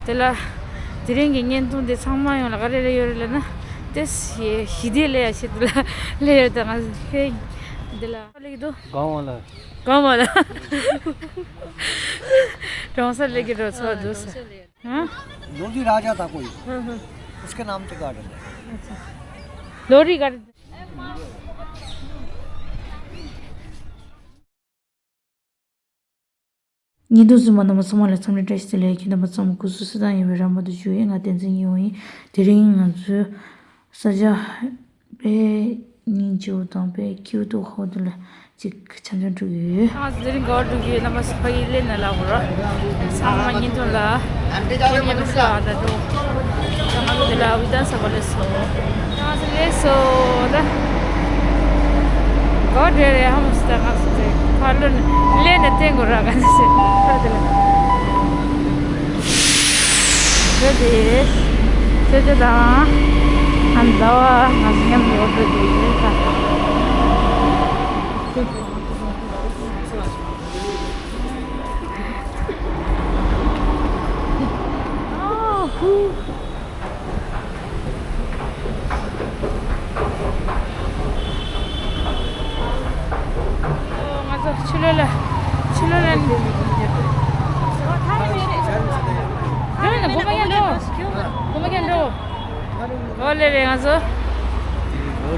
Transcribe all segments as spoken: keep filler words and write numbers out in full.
དེ་ལ་དེ་རིང་གི་བརྙན་ཐུང་དེ་ཚང་མ་ཡོང་ལ་ག་རེ་ལས་ཡོད་རེད་ལབ་ན། དེ་ཞི་བདེ་ལས་ཡ་ཆེད་དུ་ལ་ལས་ཡོད། ད་ང་ཧེ་འདི་ལ་ལེགས་འདུག་གང་བ་ལ། གང་བ་ལ། གྲོང་གསེབ་ལས་ཀྱི་འགྲོ་ཚོགས་འདུག་ས། हाँ? लोधी राजा था कोई। उसके नाम से गार्डन है। लोधी गार्डन। ཉིན་དུ་གཟིགས་མ་རྣམ་པ་ཚང་མ་ལ་འཚམས་འདྲི་བཀྲ་ཤིས་བདེ་ལེགས། ཁྱེད་རྣམ་པ་ཚང་མ་སྐུ་གཟུགས་གསལ་ཐང་ཡིན་པའི་རེ་བ་དང་བཅས་ཡིན། ང་བསྟན་འཛིན་ཡིན་ཡིན། དེ་རིང་ང་ཚོའི་ས་ཆ་དཔེ་སྙིང་རྗེ་པོ་དང་དཔེ་སྐྱིད་པོ་འདུག་ཧོ་དེ་ལ་ཅིག་འཆམ་འཆམ་འགྲོ་གི་ཡོད། ང་ཚོ་དེ་རིང་ག་པར་འགྲོ་གི་ཡོད་རྣམ་པ་ཚོ་ཕ་གི་སླེབས་ན་ལབ་དགོས་ར། ཚང་མ་ཉིན་ཐོ་ལ་ཉིན་ཐོ་ལ་ད་འགྲོ། ང་ཚོ་དེ་ལ་ཝི་ཏན་ས་གོ་ལ་སོང་། ང་ཚོ་ལས་སོ་ད། གོ་འདྲེ་རེ་ཧམ་སྟ་ང་ཚོ་དེ་ཕར་ལོན་ལེན་ནས་བསྟན་དགོས་ར་ག་ཚོད་ད་དེ་ལ། བོད་དེ་ཆོས་རྒྱལ་དང་ཨ་ཟླ་བ་ང་ཚོ་མཉམ་དུ་འོ་བོད་དེ་ཡིན་ད། ང་ཚོ་ཕྱི་ལོགས་ལ་ཕྱི་ལོགས་ལ་ཡོད་ནས་དགོན་པ་ཡང་འགྲོ། དགོན་པ་ཡང་འགྲོ། ཨོ་ལེ་རེད་ང་ཚོ། ཨོ་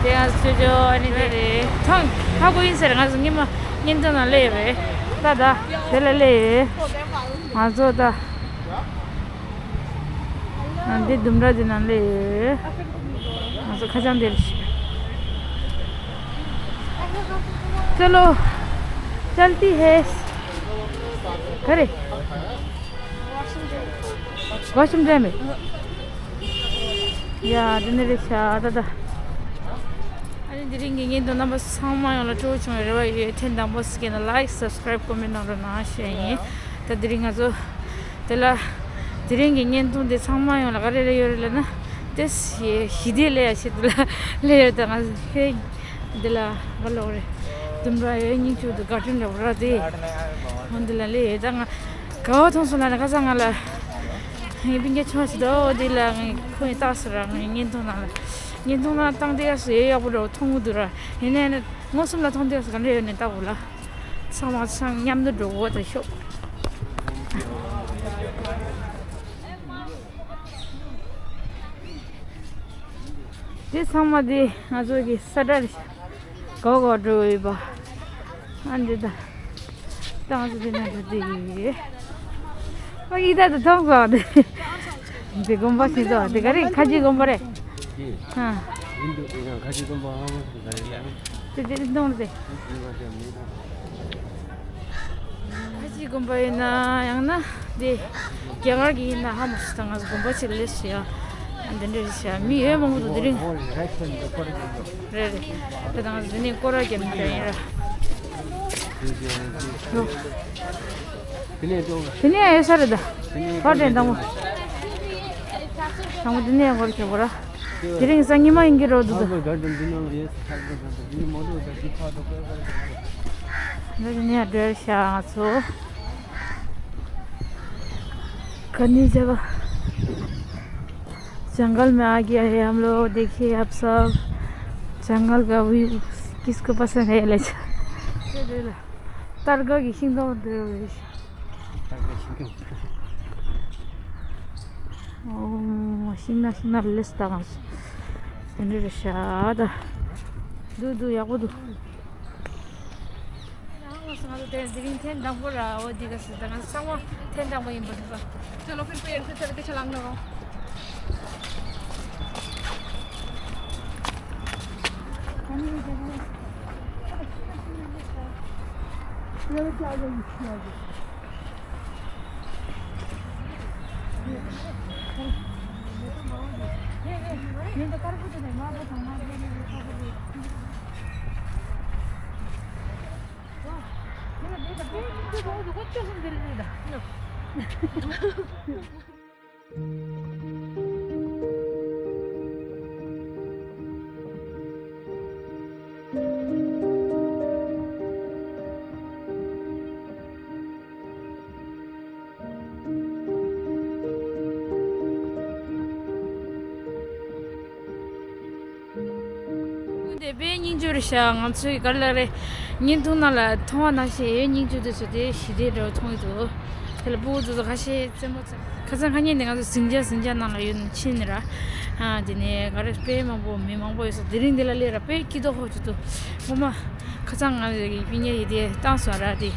དེ་ང་ཚོ་ཅོ་ཅོ་ཨ་ནི་དེ་རེད། ཐང་ཧ་གོ་ཡིན་ཟེར། ང་ཚོ་ཉི་མ་ཉིན་ཐོ་ནང་སླེབས་ཡོད་རེད། ད་ད་དེ་ལ་སླེབས་ཡོད། ང་ཚོ་ད། ཨ་འདི་ལྡུམ་ར་འདི་ནང་ལས་ང་ཚོ་ཁ་བྱང་འདིར། चलो चलती है। ག་རེ། ཝ་ཤིང་འདྲ་མེད། ཡ་འདི་ནི་རེད་ཤག་ད་ད། ཨ་ནི་དེ་རིང་གི་བརྙན་ཐུང་རྣམ་པ་ཚང་མ་ཡོངས་ལ་སྤྲོ་བོ་བྱུང་བའི་རེ་བ་ཡོད། ཐེངས་དང་པོ་ཟིག་ཡིན་ན་like subscribe comment གནང་རོགས་གནང་ཞུ་ཡ་ཡིན། ད་དེ་རིང་ང་ཚོ་དེ་ལ་དེ་རིང་གི་བརྙན་ཐུང་དེ་ཚང་མ་ཡོངས་ལ་ག་རེ་རེ་ཡོད་རེད་ལབ་ན། དེ་ཞི་བདེ་ལས་ཡ་ཆེད་དུ་ལ་ལས་ཡོད། ད་ང་ཚོ་ཧེ་འདི་ལ་ག་ལོག་རེད། ལྡུམ་ར་ཡོད་སྙིང་ཆུ་དུ་ག་ཁྲིན་ལ་བ་ར་དེ་འོན་འདི་ལ་ལས་ཡོད། ད་ང་ག་བ་མཐོང་སོང་ན་ནི་ཁ་སང་ང་ལ་ངའི་སྤུན་ཀྱག་ཆུང་བ་ཞིག་འདུག་འོ་དེ་ལ་ངས་ཁོ་ཡི་རྟགས་སུ་ར་ངའི་བརྙན་ཐུང་ནང་ལ་བརྙན་ཐུང་ནང་བཏང་དེ་ཡག་སུ་ཡོད་ཡག་པོ་ར་མཐོང་གི་འདུག་ར། ཡིན་ནའི་ནི་མངོན་སུམ་ལ་མཐོང་དེ་ཡག་སུ་ག་འདྲ་ཡོད་ནས་ལྟ་དགོས་ལ། ཚང་མ་ཚང་མཉམ་དུ་འགྲོ་དགོས་ད་ཤོག་དེ་ཚང་མ་དེ་ང་ཚོ་གི་ས་ཁྲ་རེད། གོ་གོ་འགྲོ་ཡོད་པ། ཨ་འདི་ད། ཏང་ཙི་དེ་ནས་འགྲོ་དེ་ཡིན། ཨ་ཡི་ད་དུ་མཐོང་སོང་དེ། དེ་དགོན་པ་ཞིག་འདུག་དེ་ག་རེ་ཁ་ཆེ་དགོན་པ་རེད། ཨ། ཡིན་འདུག་ཡང་ཁ་ཆེ་དགོན་པ་ཧ་མ་ག་རེ་ལ། དེ་དེ་མཐོང་དེ། ཁ་ཆེ་དགོན་པ་ཡིན་ན་ཡང་ན་དེ་རྒྱ་གར་གྱི་ཡིན་ན་ཧ་མ་སུ་ད་ང་ཚོ་དགོན་པ་ཆེ་ལས་སུ་ཡ། ཨ་འདི་འདྲ་རེད་ཤག་མི་ཡོད་མང་པོ་འདུག་དེ་རིང་། རེད་རེད། དེ་དང་འཛིན་ནས་སྐོར་ར་རྒྱབ་ནས་ཡིན་ར། དེ་ནས་ཡོད་ས་རེད་ད། ཧོ་དྲན་དང་པོ། དང་པོ་དེ་ནས་སྐོར་བྱེད་དགོས་ར། དེ་རིང་སང་ཉི་མ་ཡིན་གྱི་རོ་འདུག་ད། འདི་ནས་བྲོས་ཤག་ང་ཚོ། ག་ནས་བྱ་བ། जंगल में आ गया है हम लोग। देखिए आप सब, जंगल का व्यू किसको पसंद है? ले जा। तारगा की शिंदो दे। तारगा शिंदो। ओ, शिंदो, शिंदो लिस्ता। दू दू या को दू। ང་ཚོ་དེ་དེ་རིང་ཐེངས་དང་པོ་ར། འོ་འདི་ག་ཟེར་ད་ང་ཚོ་ཚང་མ་ཐེངས་དང་པོ་ཡིན་པ་འདུག་ག चलो फिर पेड़ से चढ़ के छलांग लगाओ। དཔེ་སྙིང་རྗེ་རེད་ཤག་ང་ཚོའི་ག་རེ་ལབ་རེད། བརྙན་ཐུང་ནང་ལ་མཐོང་བ་ནང་བཞིན་ཡོད། སྙིང་རྗེ་དེ་ཚོ་དེ་ཞི་བདེ་འདྲ་བོ་མཐོང་གི་འདུག་དེ་ལ་སྤུ་གུ་ཚོ་ཚོ་ཁ་ཤས་རྩེད་མོ་རྩེ། ཁ་སང་ཁ་ཉིན་ནས་ང་ཚོ་ཟིང་ཆ་ཟིང་ཆ་ནང་ལ་ཡོད་ནས་ཕྱིན་ནས་ར། ཨ་དེ་ནས་ག་རེ་དཔེ་མང་པོ་མི་མང་པོ་ཡོད་ས། དེ་རིང་འདི་ལ་སླེབས་ར་དཔེ་སྐྱིད་ཏོག་ཧོ་ཅིག་འདུག་ངོ་མ། ཁ་སང་ང་ཚོ་གི་ཕི་ཉེ་ཡི་དེ་བཏང་སོང་ར་དེ།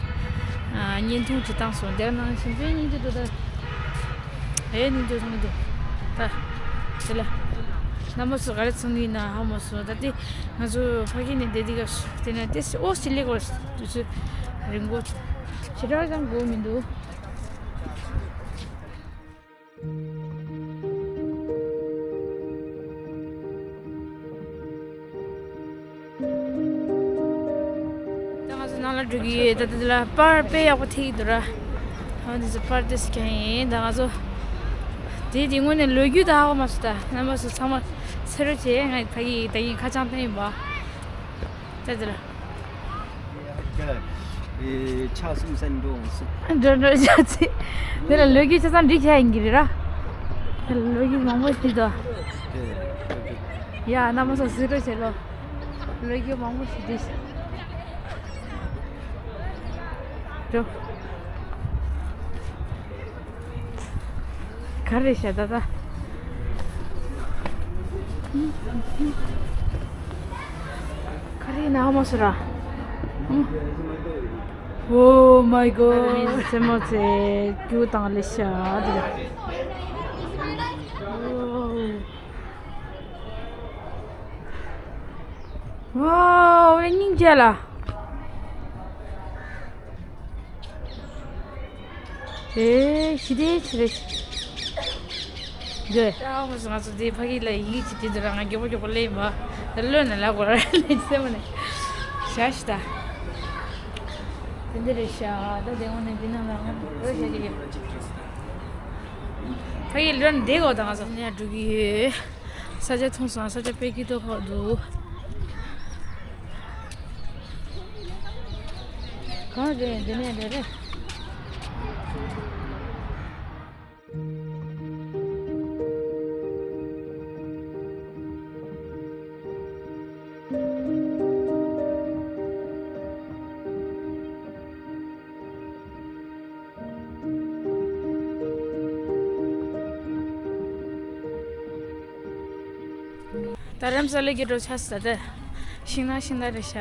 ཨ་བརྙན་ཐུང་ཅིག་བཏང་སོང་། དེ་ནང་བཞིན་དཔེ་སྙིང་རྗེ་འདུག་ད། ཨེ་སྙིང་རྗེ་མཐོང་གི་འདུག་ད། དེ་ལ། རྣམ་པ་ཚོ་ག་རེ་མཐོང་གི་ཡིན་ན་ཧ་མ་སོང་། ད་དེ་ང་ཚོ་ཕ་གི་ནས་བསྡད་དུས་སྐབས་སུ་དེ་ནས་དེ་ཨོ་སི་ལེ་གོ་དུས་ཚོད་རིང་པོ་ཞེ་དྲག་ཙམ་འགོར་མི་འདུག་ད་ང་ཚོ་ནང་ལ་འགྲོ་གི་ཡོད། ད་ལྟ་འདི་ལ་པར་དཔེ་ཡག་པོ་འཐེན་གྱི་འདུག་ར། ཨ་འདི་ཚོ་པར་དེ་ཚོ་རྒྱག་ཡིན། ད་ང་ཚོ་དེ་དེ་དངོས་གནས་ལོ་རྒྱུས་ད་ཧ་གོ་མ་སོང་། ད་རྣམ་པ་ཚོ་ཚང་མ་གསན་རོགས་བྱེད། ང་ཕ་གི་ད་ཡིན་ཁ་བྱང་བསྟན་ཡིན་པ། ད་འདི་ལ། ཨེ་ཕྱག་གསུམ་གསན་འགྲོ་འོང་སྲིད། འགྲོ་འགྲོ་ཆ་ཚེ། དེ་ལ་ལོ་རྒྱུས་ཆ་ཚང་འབྲི་བྱ་ཡིན་གྱི་རེད་ར། དེ་ལ་ལོ་རྒྱུས་མང་པོ་ཞིག་འདུག་ཨེ་ཨེ་ཡ་རྣམ་པ་ཚོ་གཟིགས་རོགས་བྱེད་ལོ། ལོ་རྒྱུས་མང་པོ་ཞིག་འབྲི་ཤག་འགྲོ། ག་རེ་བྱ་ད་ད། ག་རེ་ན་མ་སུ་ར། Oh my god. རྩེད་མོ་རྩེ་རྒྱུ་དང་ལེ་ཤ་དེ། Wow. Wow, སྙིང་རྗེ་ལ། ཨེ་ཞི་བདེ་ཆེ་རེད། འདི། ད་ང་ཚོ་འདི་ཕ་གི་ལ་ཡིག་ཅིག་དེ་དུ་ར་ང་མགྱོགས་པོ་མགྱོགས་པོ་སླེབས་ཡིན་པ། ད་ལོན་ན་ལ་གོ་ར་ལེ་སེ་མ་ནས། ཤ་ཤི་ད། དེ་འདི་རེད་ཤ། ད་དེ་འོ་ནས་འདི་ནང་ལ་ང་རོ་ཤ་གི་ཡོད། ཕ་གི་ལོན་འདི་གོ་ད་ང་ཚོ་ནས་འགྲོ་གི་ཡོད། ས་ཆ་མཐོང་སོང་། ས་ཆ་དཔེ་སྐྱིད་ཏོག་ཁག་འདུག་གང་རེད་འདི་ནས་འདི་རེད། རྡ་རམ་ས་ལའི་གི་འགྲོ་ཆ་ས་དེ། ཤིང་ནགས་ཤིང་ནགས་རེད་ཤག་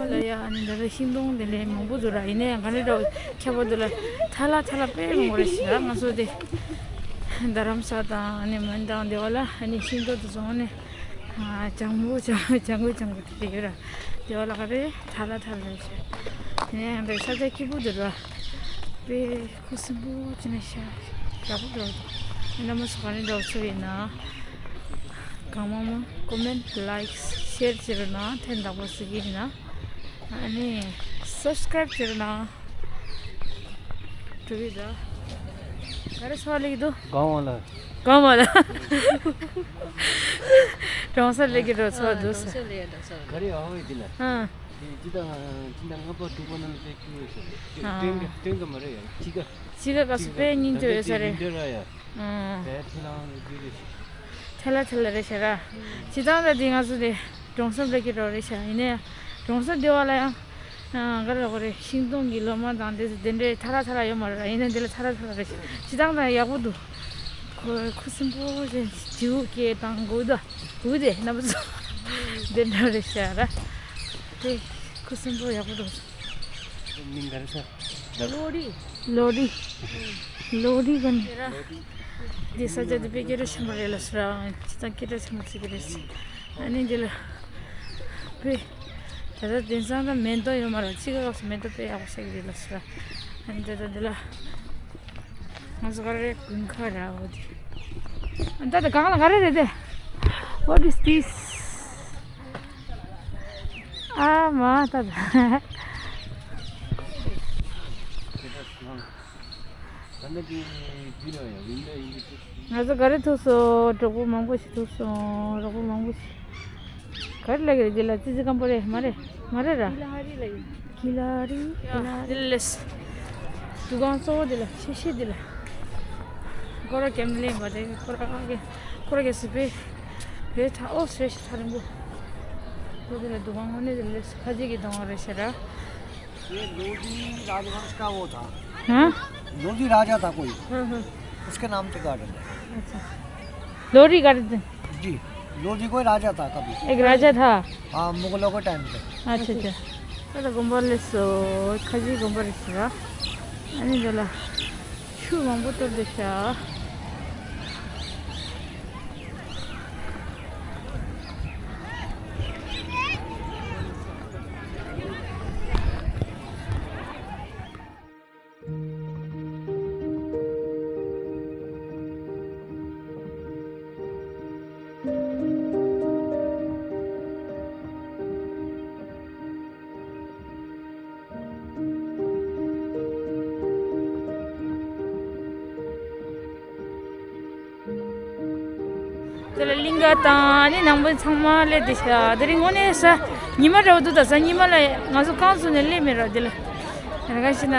ལ་ཡ་ཨ་ནི་འདི་ལ་ཤིང་སྡོང་དེ་ལས་མང་པོ་འདུག་ར། ཡིན་ནའི་ག་ནས་འགྲོ་ཁྱད་པར་འདུག་ལ། ཐ་ལ་ཐ་ལ་དཔེ་མང་པོ་རེད་ཤག་ང་ཚོ་དེ་རྡ་རམ་ས་དང་ཨ་ནི་མོན་དང་དེ་བ་ལ་ཨ་ནི་ཤིང་སྡོང་དེ་བཟོ་ནས། ཨ་ལྗང་གུ་ལྗང་གུ་ལྗང་གུ་ལྗང་གུ་དེ་ཡོད་ར། དེ་བ་ལ་ག་རེ་ཐ་ལ་ཐ་ལ་རེད་ཤག་དེ་ནས་ཡང་འདྲ་ས་ཆ་སྐྱིད་པོ་འདུག་ར། དཔེ་ཁུ་སིམ་པོ་བྱས་ནས་ཤག་ཡག་པོ་འདུག་རྣམ་པ་ཚོ་ག་རེ་འདྲ་བོ་ཚོ་ཡིན་ན། གང་མང་མང་ཀོ་མེན་ཊི་ལའིཀ་ཤེར་བྱེད་རོགས་གནང་། ཐེངས་དང་པོ་གཟིགས་ཀྱི་ཡིན་ན། ཨ་ནི་སབ་སི་ཀ་རའིབ་བྱེད་རོགས་གནང་། གྲུབ་ཡོད་ད། ག་རེ་ཚོར་བ་སླེབས་ཀྱི་འདུག་གང་བ་ལ། གང་བ་ལ། གྲོང་གསེབ་སླེབས་ཀྱི་འགྲོ་ཚོར་བ་འདུག་ཟེར། ག་རེ་ཨ་ཝེ་འདི་ལ། ཨ། དེ་ཅི་དང་ཅི་དང་ལྔ་པ་དྲུག་པ་ནང་ལ་དེ་ཁྱུ་ཡོད་ཟེར། ཨ། སྟོན་ག་སྟོན་ག་མ་རེད་ཡ། ཅི་ག་ཅི་ག་སྐབས་སུ་དཔེ་སྙིང་རྗེ་ཡོད་ས་རེད། དེ་ལ་ཡང་རྒྱུ་རེད། ཐལ་ལ་ཐལ་ལ་རེད་ཤག་ར། ཅི་དང་ད་དེ་ང་ཚོ་དེ་གྲོང་གསེབ་ལ་སྐྱེས་འགྲོ་རེད་ཤག་ཡིན་ནའི་གྲོང་གསེབ་སྡེ་བ་ལ་ཡང་། ཨ་ག་རེ་ལབ་དགོས་རེད། ཤིང་སྡོང་གི་ལོ་མ་དང་དེ་ཚོ་དེ་འདྲའི་ཐ་ར་ཐ་ར་ཡོད་མ་རེད། ཡིན་ནའི་འདི་ལ་ཐ་ར་ཐ་ར་རེད་ཤག་ཅི་དང་ད་ཡག་པོ་འདུག་ཁོ་ཁུ་སིམ་པོ་ཞིག་བྱིའུ་སྐད་དང་གུ་དང་གུ་དེ་རྣམ་པ་ཚོ་དེ་འདྲ་རེད་ཤག་ར། དེ་ཁུ་སིམ་པོ་ཡག་པོ་འདུག་མིང་ག་རེ་ཟེར། ལོ་རི། ལོ་རི། ལོ་རི་ག་ནས། འདི་ས་ཆ་འདི་དཔེ་སྐད་གྲགས་ཆེན་པོ་རེད་ལ་སུ་ར། ཅི་ཙམ་སྐད་གྲགས་ཆེན་པོ་བརྩི་གི་རེད། ཨ་ནི་འདི་ལ་དཔེ་ད་ལྟ་དེང་སང་ད་མེ་ཏོག་ཡོད་མ་རེད། ཕྱི་རྒྱལ་སྐབས་སུ་མེ་ཏོག་དཔེ་ཡག་པོ་ཤར་གི་རེད་ལ་སུ་ར། ཨ་ནི་ད་ལྟ་འདི་ལ་ང་ཚོ་ག་རེ་དགུན་ཁ་ར་འོ་དེ། ད་ལྟ་གང་ལ་ག་རེ་རེད་དེ། What is this? ཨ་མ་ད་ད། ང་ཚོ་ག་རེ་ཐུག་སོང་། གྲོགས་པོ་མང་པོ་ཞིག་ཐུག་སོང་། གྲོགས་པོ་མང་པོ་ཞིག་ག་རེ་ལབ་ཀྱི་རེད། འདི་ལ་ཙི་ཙི་སྐམ་པོ་རེད་མ་རེད། མ་རེད་ར། གི་ལ་རི་ལབ་ཡིན། གི་ལ་རི། ཡ་གི་ལ་རི། འདི་ལས། འདུ་ཁང་གཙོ་བོ་དེ་ལ་ཆེ་ཤོས་དེ་ལ། སྐོར་ར་ཀེམ་ལེན་པ་དེ་སྐོར་ར་གི་སྐོར་ར་གི་སི་པེ་རེ་ཐ་ཨོ་སེ་ཤི་ཐ་རིང་པོ། ཁོ་དེ་ལ་འདུ་ཁང་དངོས་གནས་དེ་ལས་ཁ་ཅིག་གི་འདུ་ཁང་རེད་ཤག་ར། ये लोधी राजवंश का वो था। हाँ? लोधी राजा था कोई। हाँ, हाँ। उसके नाम से गार्डन है। अच्छा। लोधी गार्डन। जी, लोधी कोई राजा था कभी। एक राजा था। हाँ, मुगलों के टाइम पे। अच्छा, अच्छा। ད་ལྟ་དགོན་པ་སླེབས་སོང་། ཁ་ཆེའི་དགོན་པ་རེད་ཟེར་བ། ཨ་ནི་འདི་ལ་ཆུ་མང་པོ་གཏོར་བསྡད་ཤག་དེ་ལ་གླིང་ག་དང་ནི་ནང་པ་ཚང་མ་སླེབས་བསྡད་ཤག་དེ་རིང་དངོས་གནས་ས་ཉི་མ་འདྲ་བོ་འདུག་ད་ས་ཉི་མ་ལ་ང་ཚོ་རྐང་བཙུགས་ནས་སླེབས་མེད་ར། དེ་ལ་ཡང་ག་ཤི་ན་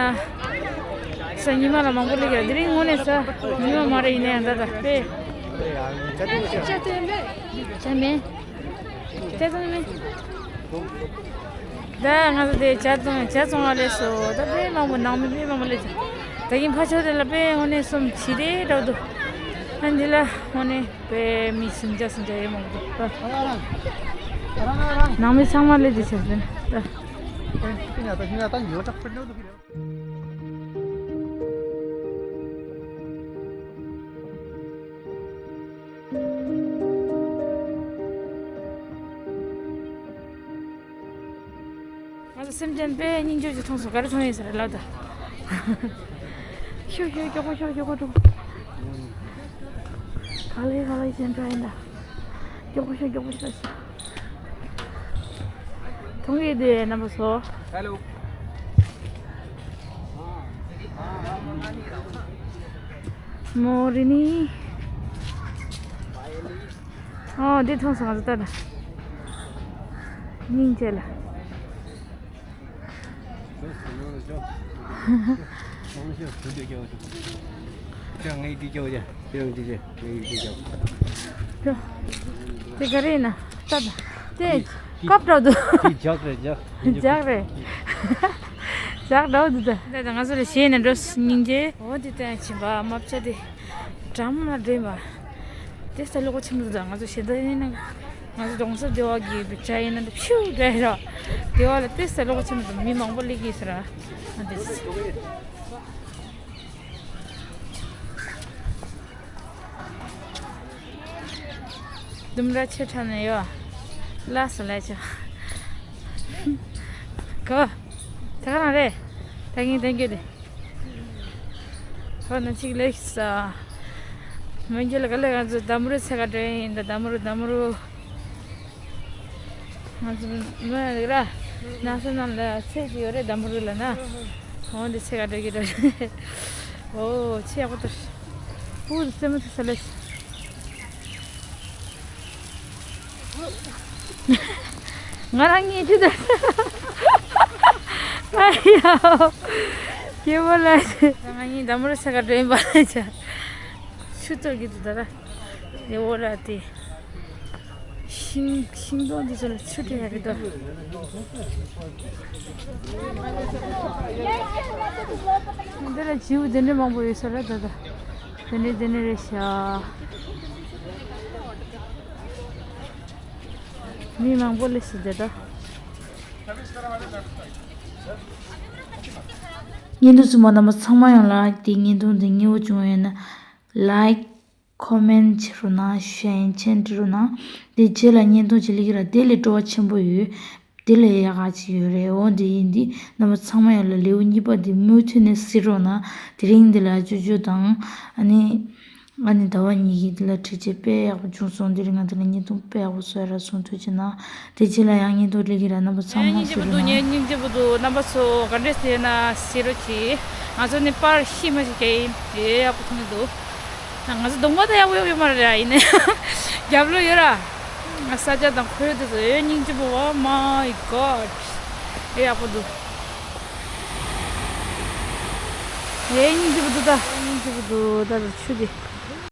ས་ཉི་མ་ལ་མང་པོ་སླེབས་ཀྱི་ར། དེ་རིང་དངོས་གནས་ས་ཉི་མ་མ་རེད། ཡིན་ན་ཡང་ད་ད་དཔེ་ཅན་མེད། ཅན་མེད། ད་ང་ཚོ་དེ་ཇ་བཙོང་ཇ་བཙོང་བ་སླེབས་སོང་། ད་དཔེ་མང་པོ་ནང་མི་དཔེ་མང་པོ་སླེབས་ཀྱི། ད་གིན་ཕ་ཆོས་དེ་ལ་དཔེ་དངོས་གནས་སོམ་བྱི་དེ་འདྲ་བོ་འདུག་ཨ་འདི་ལ་དངོས་གནས་དཔེ་མི་སུམ་བརྒྱ་སུམ་བརྒྱ་ཡོད་མང་པོ་འདུག་ནང་མི་ཚང་མ་སླེབས་ཀྱི་བྱས་ཟིན་ད། ང་ཚོ་སེམས་ཅན་དཔེ་སྙིང་རྗེ་ཅིག་མཐོང་སོང་། ག་རེ་མཐོང་ཡིན་ཟེར་ལབ་ད། ཤུ་ཤུ་མགྱོགས་པོ་ཤོག་མགྱོགས་པོ་འགྲོ། ག་ལེ་ག་ལེ་ཅན་འདྲ་ཡིན་ད། མགྱོགས་པོ་ཤོག་མགྱོགས་པོ་ཤོག་མཐོང་གི་འདུག་རྣམ་པ་ཚོ། ཧེ་ལོ། མོ་རི་ནི། ཨོ་འདི་མཐོང་སོང་། ང་ཚོ་ལྟ་ད། སྙིང་རྗེ་ལ། དེ་ག་རེ་ཡིན་ན་ལྟ་ད། དེ་སྐབས་འདྲ་འདུག་དེ་ཇག་རེད་ཇག་ཇག་རེད། ཇག་འདྲ་འདུག་ད། ད་ང་ཚོ་ལ་གཞས་ནས་འགྲོ། སྙིང་རྗེ། འོ་དེ་ལྟ་ཡང་ཕྱིན་པ་རྨ་བྱ་དེ་འགྲམ་ལ་འདྲེན་པ། དེ་ས་ལོགས་ཆེན་པོ་འདུག་ད་ང་ཚོ་གཞས་འདི་ཡིན་ན། ང་ཚོ་གདོང་སོབ་སྡེ་བ་གི་བྱ་ཡིན་ན་འདི་ཕྱིའུ་འདྲ་ཡིན་ར། སྡེ་བ་ལ་དེ་ས་ལོགས་ཆེན་པོ་འདུག་མི་མང་པོ་སླེབས་ཀྱི་ཟེར་ར། ཨ་དེ། ལྡུམ་ར་ཆེ་ཕྲ་ནས་ཡོད། ལ་སོ་ལ་ཆོ། གོ། ད་ག་རང་རེད། ད་ངས་དེང་གི་རེད། ཧོ་ན་ཅིག་ལེགས་ས། མོན་གྱི་ལ་ག་ལེ་ང་ཚོ་དམ་རུ་ཚེ་ག་འགྲོ་ཡིན་ད། དམ་རུ་དམ་རུ། ང་ཚོ་མོན་ལ་ར། ན་ས་ནང་ལ་ཚེ་ཅི་ཡོད་རེད་དམ་རུ་ལ་ན། འོ་འདི་ཚེ་ག་འགྲོ་གི་འགྲོ་རེད། ཨོ་ཆེ་ཡག་པོ་ཏོ། ཨུ་ཙེ་མོ་ཚེ་ས་ལེ། ང་རང་ཉིད་ཅི་ད། ཨ་ཡ། སྐྱེ་བོ་ལ་ང་གཉིས་དམ་རུ་ས་ག་འགྲོ་ཡིན་པ་ལ་ཆ། ཆུ་གཏོར་གྱི་འདུག་ད་ར། ཡེ་བོ་ར་དེ། ཤིང་ཤིང་སྡོང་འདི་ཚོ་ལ་ཆུ་སྤྲད་ཡ་རེད་དོ། འདི་ལ་བྱིའུ་དེ་འདྲ་མང་པོ་ཡོད་ས་རེད་ད་ད། དེ་འདྲ་དེ་འདྲ་རེད་ཤག་མི་མང་པོ་སླེབས་སོང་དེ་ད། བརྙན་ཐུང་གཟིགས་མཁན་རྣམ་པ་ཚང་མ་ཡོངས་ལ་དེ་བརྙན་ཐུང་འདི་མཉེས་པོ་བྱུང་ཡོད་ན་ལའིཀ་ཁོ་མེན་བྱེད་རོགས་གནང་། ཤེར་ཡང་ཆེན་བྲི་རོགས་གནང་། དེ་རྗེས་ལ་བརྙན་ཐུང་ཅིག་སླེབས་ཀྱི་ར། དེ་ལས་སྤྲོ་བ་ཆེན་པོ་ཡོད། དེ་ལས་ཡག་ག་ཅིག་ཡོད་རེད། འོ་འདི་ཡིན་འདི་རྣམ་པ་ཚང་མ་ཡོངས་ལ་ལེའུ་གཉིས་པ་འདི་མུ་མཐུད་ནས་གཟིགས་རོགས་གནང་། དེ་རིང་འདི་ལ་ཅོ་ཅོ་དང་ཨ་ནི། ཨ་ནི་ཟླ་བ་གཉིས་ཀྱི་འདི་ལ་འཕྲད་རྗེས་དཔེ་ཡག་པོ་བྱུང་སོང་། དེ་རིང་ང་འདི་ལ་བརྙན་ཐུང་དཔེ་ཡག་པོ་བཟོས་ར་སོང་། ཐུགས་རྗེ་གནང་། དེ་རྗེས་ལ་ཡང་བརྙན་ཐུང་སླེབས་ཀྱི་ར། རྣམ་པ་ཚང་མ་སྙིང་རྗེ་པོ་འདུག་སྙིང་རྗེ་པོ་འདུག་རྣམ་པ་ཚོ་ག་འདྲས་བྱས་ན་གཟིགས་རོགས་གྱིས། ང་ཚོ་ནི་པར་ཤི་མ་ཤི་གས་ཡིན། དེ་ཡག་པོ་མཐོང་གི་འདུག་ང་ཚོ་གདོང་པ་ད་ཡག་པོ་ཡོད་ཡོད་མ་རེད་ར། ཡིན་ནའི་རྒྱབ་ལོགས་ཡོད་ར། ང་ས་ཆ་དང་ཁོར་ཡུག་དེ་ཚོ་ཨེ་སྙིང་རྗེ་པོ། Oh my God. ཨེ་ཡག་པོ་འདུག་ཨེ་སྙིང་རྗེ་པོ་འདུག་ད། སྙིང་རྗེ་པོ་འདུག་ད། ཆུ་དེ།